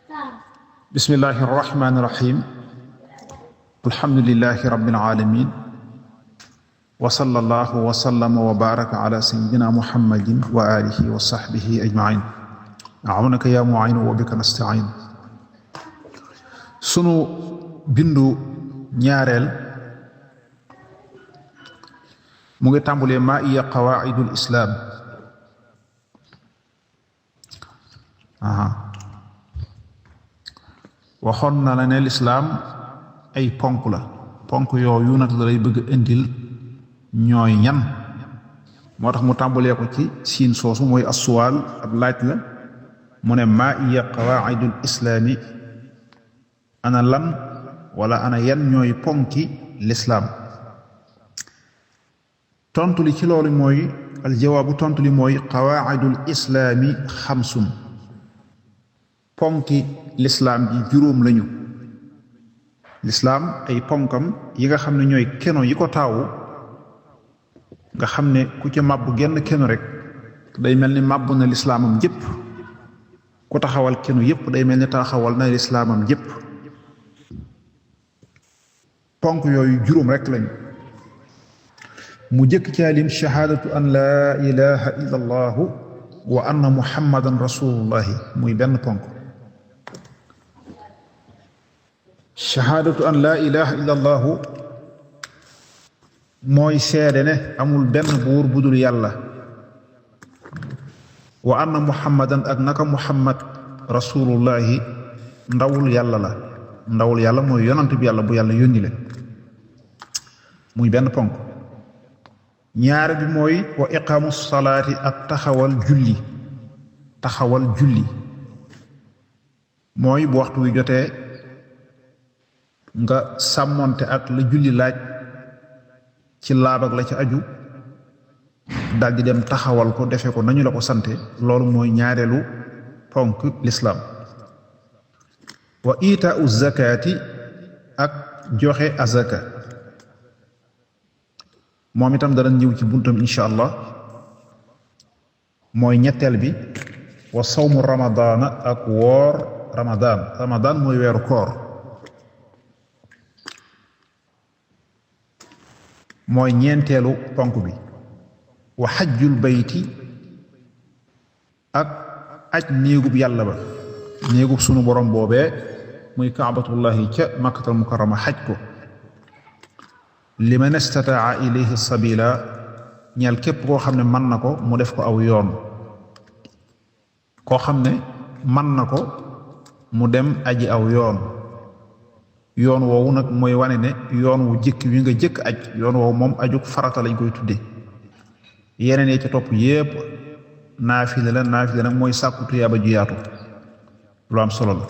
bismillahi irrahmani irrahim alhamdulilahi rabbil alamin wa sallallahu wa sallama wa baraka ala sayyidina muhammadin wa alihi wa sahbihi ajmain awnaka ya mu'in wa bika nasta'in sunu bindu ñaareel mu ngi tàmbulee maa iya qawaidul islaam waxoon na la ne lislaam ay ponk la ponk yooyu nag la lay bëgg indil ñooy ñan moo tax mu tàmbalee ko ci siin soosu mooy assuwaal ab laaj la mu ne maa iya qawaidul islaami ana lan wala ana yan ñooy ponki lislaam tontu li ci loolu mooy aljawaabu tontu li mooy qawaidul islaami xamsun ponki lislaam ji juróom lañu lislaam ay ponkam yi nga xam ne ñooy keno yi ko taawu nga xam ne ku ca màbbu genn keno rek day mel ni màbbu na lislaamam jëpp ku taxawal keno yépp day mel ni taxawal na lislaamam jëpp ponk yooyu juróom rek lañu mu jëkk caalim shahaadatu an laa ilaha illa allahu wa anna muhammadan rasulullahi muy benn ponk shahaadatu an laa ilaha illa allahu mooy seede ne amul benn buur budul yàlla wa anna muhammadan ak naka muhammad rasulullahi ndawul yàlla la ndawul yàlla mooy yonant bi yàlla bu yàlla yónni leen muy benn ponk ñaar bi mooy wa iqaamu salaati ak taxawal julli mooy bu waxtu wi jotee nga sàmmonte ak la julli laaj ci laab ak la ci aju daldi dem taxawal ko defe ko nañu la ko sante loolu mooy ñaareelu ponk lislaam wa itaau zakaati ak joxe azaka moom itam dana ñëw ci buntam insha allah mooy ñetteel bi wa sawmu ramadaana ak woor ramadaan mooy weeru koor mooy ñeenteelu ponk bi wa xajjul bayti ak aj néegub yàlla ba néegub sunu borom boobee muy kaabatullahi ca makkatal mukarrama xaj ko liman istataa ilayhi sabila ñeel képp koo xam ne mën na ko mu def ko aw yoon koo xam ne mën na ko mu dem aji aw yoon yoon woowu nag mooy wane ne yoon wu jëkk wi nga jëkk aj yoon woowu moom ajuk farata lañ koy tudde yeneen yi ca topp yépp naafile la nag mooy sàkku tuyaaba ju yaatu lu am solo la